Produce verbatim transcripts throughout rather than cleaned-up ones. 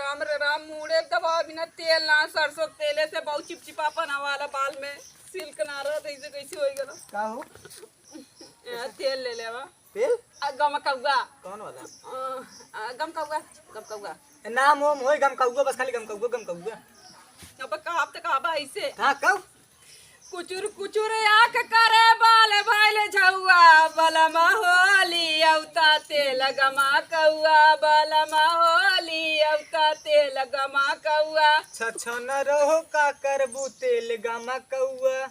हमरे राम मुड़े दबा बिना तेल ना, सरसों तेले से बहुत चिपचिपापन आवाला बाल में, सिल्क ना रहत, ऐसे कैसे होई गलो? का हो? ए, तेल ले लेवा। तेल? आ, गमकौआ। कौन वाला? आ, आ, गमकौआ, गमकौआ। नाम ओम होई गमकौआ, बस खाली गमकौआ, गमकौआ। अब कहब त कहबा ऐसे। हाँ, कहू। कुचुर कुचुर आँख करे बाल भइल झौआ, बलमा होली औता तेल गमकौआ, बलमा होली औता तेल गमकौआ। छछन रहो का करबू तेल गमकौआ।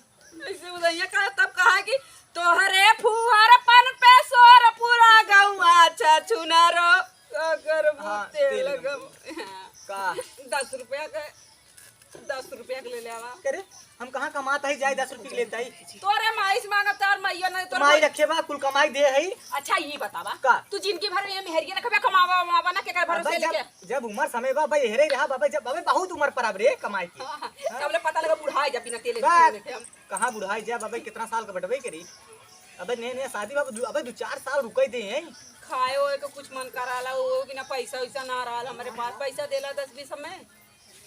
ऐसे उदैया कहा तब कहा कि तोहरे फुहरपन पे शोर पूरा गौआ, छछुनरो का करबू हाँ, तेल तेल गम-, गम-, हाँ। का? दस रुपया के, दस रुपया के ले ले आवा। करे, हम कहाँ कमात है, जाए दस रुपया के लेता है? तोरे माई से मांगब, तोर माइयो नहीं, तोर माई माई रखे बा, कुल कमाई दे है। अच्छा, ये बतावा, का? तू जिंदगी भर में मेहरिया रखबे, कमावा, कमावा ना, केकर भरोसे अबे जब, लेके? जब उम्र समय बा, अबे हेरे रहा, बाबे जब, अबे बहुत उम्र पर अब रे कमाई की। हाँ, हाँ, हाँ? तब ले पता लगा बुढ़ाए जब बिना तेले बा-, तेले के हम। कहाँ बुढ़ाए जाब, अबे कितना साल का बटबे करी? अबे ने, ने शादी बा, दु-, अबे दो चार साल रुके दे हैं। खाए ओए के कुछ मन कराला, वो बिना पैसा वैसा ना रहल हमरे पास। पैसा देला दस बीस हमें।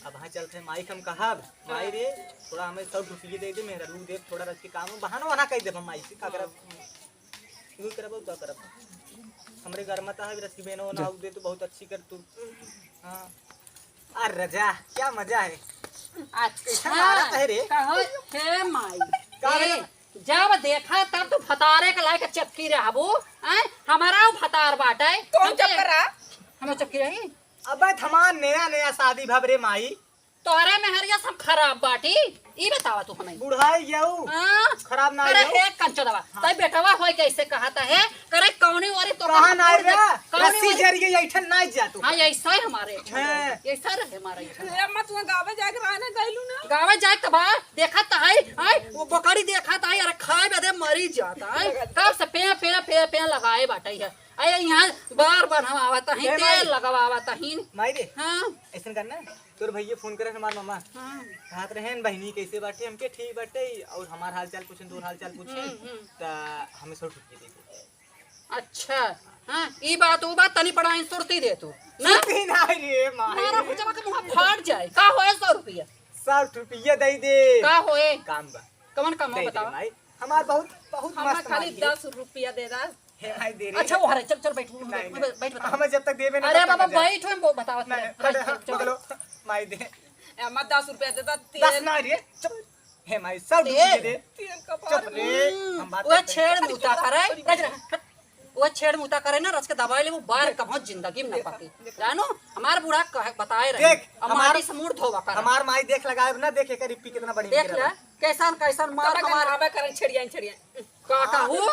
अब हाँ चलते हैं, माई के हम कहब, "माई रे, थोड़ा हमें सौ रुपये दे दे, मेहरारू दे, थोड़ा रच के काम हो।" बहाना वहाना कह देब हम माई से, का करब? हाँ। यही करब, और का करब? हमरे घर में तो है, रच के बेनो ना दे। आऊ दे तो बहुत अच्छी कर तू। हाँ। अरे रजा, क्या मजा है? अच्छा, कैसा मारा है रे? कहो, हे माई। का ए, रे? जब देखा तब तू भतारे के लायक चपकी रहबू, हैं? हमारा उ भतार बाटे। कौन हम चपका रहा? हम चपकी रही। अबे थमान नया नया शादी भब रे माई। तोहरे मेहरिया सब खराब बाटी, ई बतावा तू हमें। बुढ़ाई जाऊ। हाँ? खराब ना अरे जाऊ। हे कंचो दवा, हाँ। तै बेटवा होय कैसे कहता है? करे कौनी ओरी तो कहाँ ना रे? कौनी रस्सी ओरी? जरिए ऐठन ना जा तू। हाँ, ऐसा ही हमारे ऐठन हैं। रहे। ऐसा रहे हमारे ऐठन। ए, अम्मा, तू गावे जाए के रहा ना, गइलू ना? गावे जाए के बा, देखा त है, है, वो बकरी देखा त है, अरे खाए बदे मरी जाता है। तब से पे, पे, पे, पे लगाए बाटे है। अरे यहाँ बार बार हम आवत ही, ए तेल माई। लगवावत ही। माई रे। हाँ। ऐसन करना, तोर भैया फोन करे हमार मामा। हाँ। कहत रहे, "बहिनी कैसे बाटे?" हमके, "ठीक बाटे," और हमार हाल चाल पूछे, तोर हाल चाल पूछे, हम्म, हम्म। त हमें सौ रुपये दे दे। अच्छा, हाँ, ई बात, ऊ बात तनी पड़ाई सुरती दे तू, ना? सुरती ना रे माई। मारा कुछ के मुँह फाट जाए। का होए सौ रुपया? सौ रुपया दे दे। का होए? काम बा। कवन काम हो दे दे बतावा? माई, हमार बहुत, बहुत हमार मस्त खाली माई है। दस रुपया दे दा। हे माई दे रे। अच्छा, वो हरे, चल, चल, बैठ, नहीं, बैठ, नहीं। बैठ, बता। हमें जब तक देबे ना, अरे तब तक बाबा, ना जाए। बैठ, हम ब-, बतावत नहीं, हमें, नहीं, बैठ, बैठ, चल, चल। पकड़ो, माई दे। ए, अम्मा, दस रुपया दे दा, दस तेल। ना रे, चुप। हे माई, सब तेल। डूब दे। तेल का चुप बार रे, हम्म, हम बात वो करते हैं। छेड़ मूता करे, रच रहा, हट। वो छेड़ मूता करे ना, रच के दबाई ले, वो बार कभो जिंदगी में ना देखा, पके। देखा। जानो, हमार बूढ़ा कह-, बताए रहे, देख, अब हमार, माटी से मुड़ धोवा कर। हमार माई देख लगाए ना, देख एकर इप्पी कितना बढ़िया देख गिरा ले, बा। कैसन, कैसन मार तब हमार। नहावे करन छेड़िया, छेड़िया। का कहू?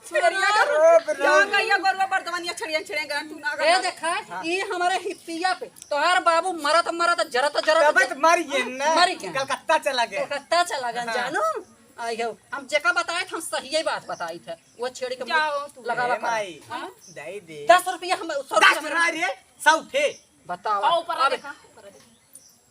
छेड़िया का बाप रे। जहाँ गइया गोरुआ बरदवनिया छेड़िया, छेड़िया गया, तू ना ए गया। देखा, हाँ। ई हमारे हिप्पिया पे तोहार बाबू मरत, मरत, जरत, जरत तबे तो मर गए ना। मर गए। कलकत्ता चला गया। कलकत्ता चला गया, हाँ। जानू? आई हो, हम जेका बताए थे, हम सही बात बताई थे। वो छेड़ी के जाओ तू। लगावा ए कर। माई, हाँ? दे दे। दस रुपया हम, सौ दस रुपया ना रे, सौ थे। बतावा। आओ, ऊपर अब देखा, ऊपर देखा।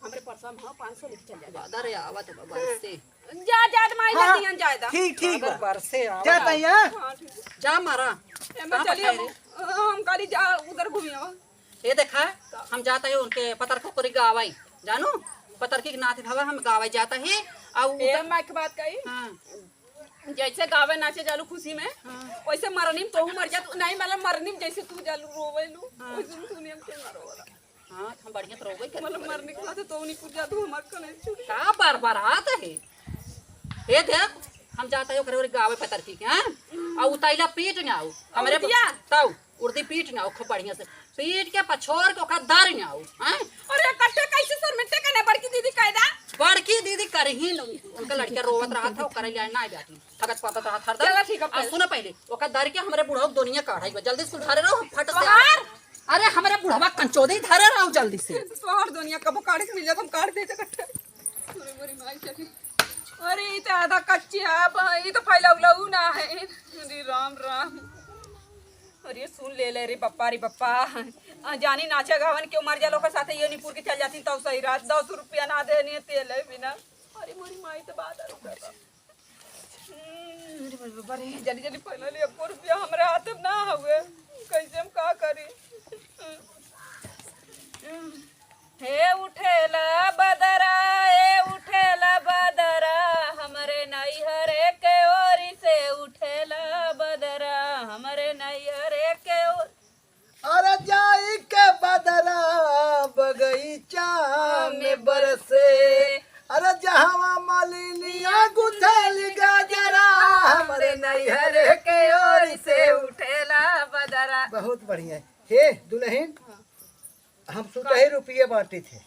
हमरे पर्सा में, हाँ, पाँच सौ लेके चल जा। बादर आवत बा, बरसे। जा, जा, माई हाँ, ले दियन, जा, जा। ठीक, ठीक अगर बा। बरसे आवत जा बा। तैया। हाँ, ठीक बा। जा मारा। ए, मैं कहाँ चली पठाए अब, रे? हम कहली जा, उधर घूमी आओ। ये देखा, हम जाता है उनके पतर को करी गावाई, जानू? पतर की नाथ भवा हम गावाई जाता है, और ए, उधर माई के बात कही। हाँ। जैसे गावे नाचे जालू खुशी में, हाँ। वैसे मरनी में तोहू मर जा। तू नहीं, मतलब मरनी में जैसे तू जालू रोवेलू, हाँ। वैसे तू नहीं हमके ना रोवेला। हाँ, हम बढ़िया तो रोवे करते मतलब हैं। मरने के बाद तो नहीं कुछ जादू हमार कने छूट। का बरबरात है? हे देख, हम जाता है ओकरे ओरे गावे पतर की, हाँ? और उताइला पीट ना आओ। हमरे उर्दिया? ताऊ, उर्दी पीट ना आओ खूब बढ़िया से। पीट के पछोर के ओका दर ना आओ, हाँ? अरे कट्टे कैसे सर में टेके ने बड़की दीदी कह दा? बड़की दीदी करही न, उनका लड़का रोवत रहा था, ओकरे लिए ना जाती। फगत फगत रहा था हरदम। चला ठीक है, अब पहले। सुनो पहले, ओका दर के हमरे बुढ़ऊ दुनिया काढ़ाई बा। जल्दी से उठारे रहो, हम फट से तोहार? अरे, हमरे बुढ़वा कंचोदी धरे रहो जल्दी से। तोहार दुनिया कबो काढ़े के मिल जात, हम काढ़ देते कट्टे। अरे, मोरी माई चली। अरे, ई तो आधा कच्ची है, अब ई तो फैला उलाऊ ना है। अरे, राम, राम। अरे, सुन ले, ले रे बप्पा, रे बप्पा। आ, जानी नाचे गावन क्यों मर जालो, ओकर साथे ये निपुर के चल जाती, तब सही रात दस रुपया ना देनी है, तेल है बिना। अरे, मोरी माई तो बात है। हम्म, अरे बाप रे, जल्दी, जल्दी पहले ले, एको रुपया हमरे हाथ में ना हवे, कैसे हम का करी? हम्म, हम सुतही रुपये बांटे थे।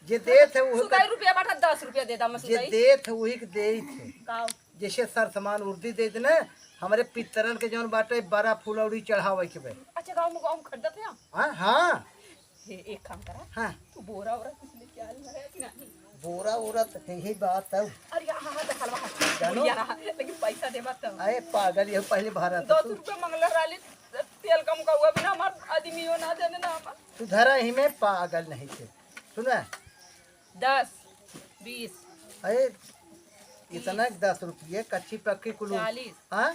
जे देत है, उहे सुतही रुपया बांटा, दस रुपया दे दा, मैं जे सुतही। देत है, उही के देई थे। का? जैसे सर सामान उर्दी दे देना, हमरे पितरन के जौन बाटे, बड़ा फुलौड़ी चढ़ावे के बे। अच्छा, गाँव में, गाँव में खरीदत है? हाँ, हाँ। हे, एक काम करा। हाँ। तू बोरा ओरा कुछ लेके आ रही है कि नहीं? बोरा ओरा तो यही बात है। अरे, हाँ, हाँ, देखल बा। जानो? बुढ़िया रहा, लेकिन पैसा देबा तब। अरे, पागल, ये पहले भारत दस तू रुपया मंगले रहली, तेल कम का हुआ बिना हमार आदमी हो ना देने ना हमार। तू धरा ही में पागल नहीं थे। सुना? दस, बीस, अरे, इतना तीस, दस रुपये, कच्ची पक्की कुलू। चालीस। हाँ?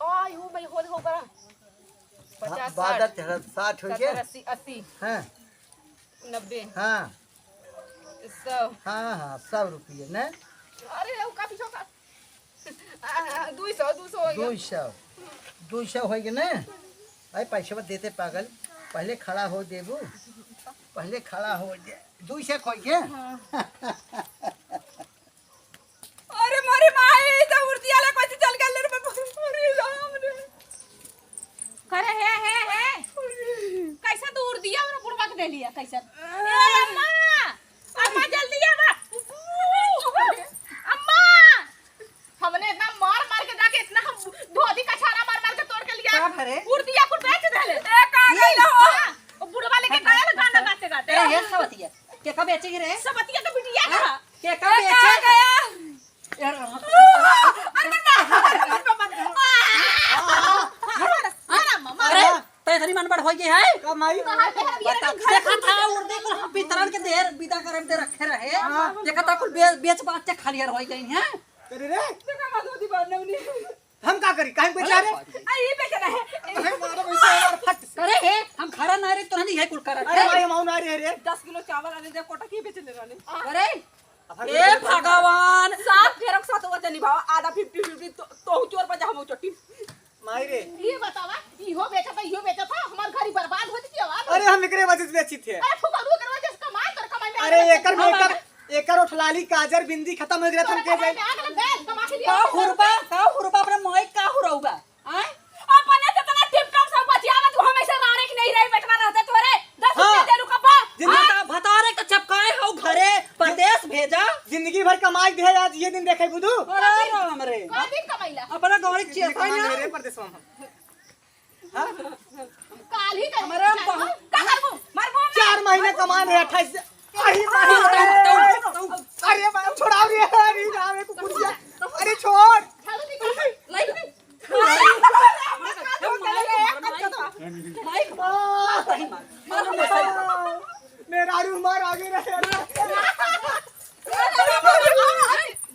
आई हूँ, मैं होल हो बड़ा। हाँ, पचास, बादल साठ, चढ़ल, साठ हो गया। सत्तर, अस्सी, अस्सी। हाँ। नब्बे। हाँ। सौ। हाँ, हाँ, सौ रुपये, ना? अरे, वो काफी छोटा। आ, आ, दुई सौ, दुई सौ हो गया। दुई सौ। दुई सौ हो गया, ना? अरे, पैसा देते पागल, पहले खड़ा हो देबू, पहले खड़ा हो दे। दुई सौ हो गया? हाँ। अरे मोरी माई, तो उर्दिया ले कैसे चल गए रे बाबू? अरे राम रे। करे हे, हे, हे। कैसे तू उर्दिया और बुढ़वा के दे लिया, कैसे? ए अम्मा, अम्मा जल्दी आवा। अम्मा, हमने इतना मार मार के जाके इतना हम धोती कछारा मार मार के तोड़ के लिया। का भरे? उर्दिया कुल बेच देले। ए, का ये, गइल हो? हाँ, वो बुढ़वा लेके गया ना गाना गाते गाते। ए, ये सवतिया। के का बेचेगी रे? सवतिया तो बिटिया का। हाँ? के का ए, बेचे? का गया? यार, अरे, अरे, अरे, अरे, अरे, अरे, अरे, अरे, अरे, तै इतनी मन बड़ होई गई है? का माई? कहाँ पे है? बता, देखा था, उर्दी को हम पितरन के देर विदा करे दे रखे रहे। हाँ। देखा था, कुल बे-, बेच बाच के खालियर होई गई हैं। अरे रे। देखा, मधुमती बात नहीं। हम का करी? काहे बेचा रे? आ, ये बेच रहे हैं। अरे, मारो, वैसे यार, फट से। अरे हे, हम खरा ना रे, तो नहीं है कुल करत। अरे भाई, हम आउन आ रहे हैं रे। दस किलो चावल आने दे, कोटा की बेच ले रहे। अरे, अब हम ए भगवान। सात फेरक सात वजन निभाओ, आधा fifty fifty, तो, तो चोर बजा, हम चोटी। माई रे। ये बतावा, इहो बेचा था, इहो बेचा था, हमार घर ही बर्बाद हो चुकी है। अरे, हम एकरे वजह से बेची थे। अरे, फुकरू, एकरे वजह से कमाए, तोर कमाई में अरे, आगे एकर चल। मेकअप, एकर ओठलाली, काजर, बिंदी खत्म हो गया, तोरे हमके कमाई जाए। में आग लग गए, कमा के लिए का हुरबा, का हुरबा, अपने माई का हुरौबा? आय? अपने जितना टिप टॉप सब बचियावा, तू हमेशा रानी की नहीं रही, बेटवा रहते तोरे दस हाँ। रुपया दे रुका बा। जिंदगी हाँ? का भतारे का चपकाए हो घरे, परदेश भेजा। जिंदगी भर कमाई दे, आज ये दिन देखे बुधू। अरे राम रे। कौन दिन कमाइला? अपना गौरी जिंदगी चेता कमाई ना। मेरे परदेश में हम। हाँ? काल ही कर हमारा जानो, बहू का करबू? मरबू ना। चार महीने कमा रहे, अट्ठाईस से। अरे भाई, अरे भाई, छोड़ाओ रे, अरे राम, एक कुकुरिया। अरे छोड़। चलो निकल। लाई। मेहरारू हमार आगे रहे।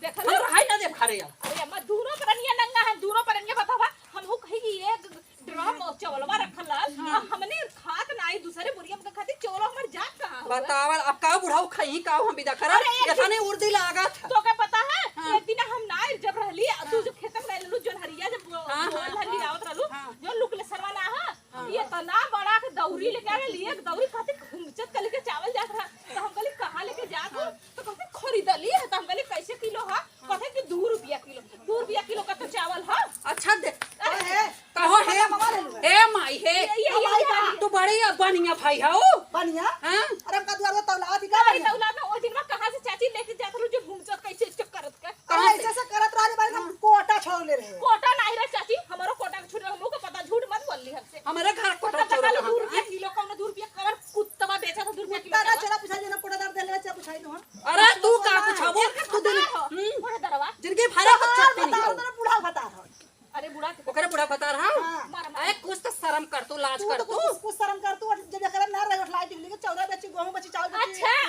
देखल? हम रहाई ना देब घरे अब। अरे अम्मा, दूनो परनिया नंगा है, दूनो परनिया बतावा। हमहू कही कि एक ड्रम चावलवा रखल रहल, हाँ। आ हमने खात नाई, दूसरे बोरिया में खाती, चावल हमर जात कहाँ हुआ? बतावा, अब का बुढ़ाऊ खाई, का हम विदा करब? अरे, एक इतने उर्दी लागत है। तो का पता है, हाँ। एक दिन हम नाई जब रहली, आ तू हाँ। जो खेतन गए रहलू, जोन हरिया जब वो, हाँ, वो हाँ, लहरी हाँ। आवत रहलू, हाँ। जो लुकले सरवा ना है, हाँ। ये इतना बड़ा के दौरी लेके आ गई, एक दौरी खातिर घुमचत कली के चावल जात रहा, तो हम कहली, "कहाँ लेके जात हो?" हाँ। तो कहते, "खरीदली है।" तो हम कहली, "कैसे किलो है?" हाँ। कहते कि, "दू रुपया किलो।" दू रुपया किलो का तो चावल है। अच्छा दे। अरे, कहो हे, ममा ले लूँ। ए माई हे, ये, ये, ये, ये, ये। तू बड़ी बढ़िया भाई हो। बढ़िया? हाँ? अरे, हमका दुआर तौला थी का अरे, बढ़िया? तौला में ओ दिन में कहाँ से चाची लेके जात रहू जो घुमचत कैसे चक्कर करत के? कहाँ अरे, से? ऐसे से करत रहा रे, बारे हम हाँ। कोटा छोड़ ले रहे। कोटा नहीं रे चाची, हमारो कोटा के छुटल, हम लोग को पता, झूठ मत बोल ली हमसे। हमारे घर कोटा पता छोड़ चला रहा। दू रुपया किलो, कौनो दू रुपया कवर कुत्तवा बेचा था, दू रुपया किलो कुत्ता ना चावल। चला, पुछाई देना, कोटा दर दे ले, चला पुछाई दो, हाँ। अरे, तू का बताओ, पुछाबो? एक तू दिन, बताओ। हम्म। बूढ़ा दरवा। जिनके भरे तो बताओ, चट्टी बताओ, निकल। बताओ, बूढ़ा बता रहा। अरे, बूढ़ा के ओकरे बूढ़ा बता रहा। हाँ। मार, मार। अरे, कुछ तो शर्म कर तू, लाज तू कर तो तू। कुछ, कुछ शर्म कर तू, जब एकरा ना रहे, लाइट बिजली के चौदह बची, गेहूं बची, चावल बची। अच्छा।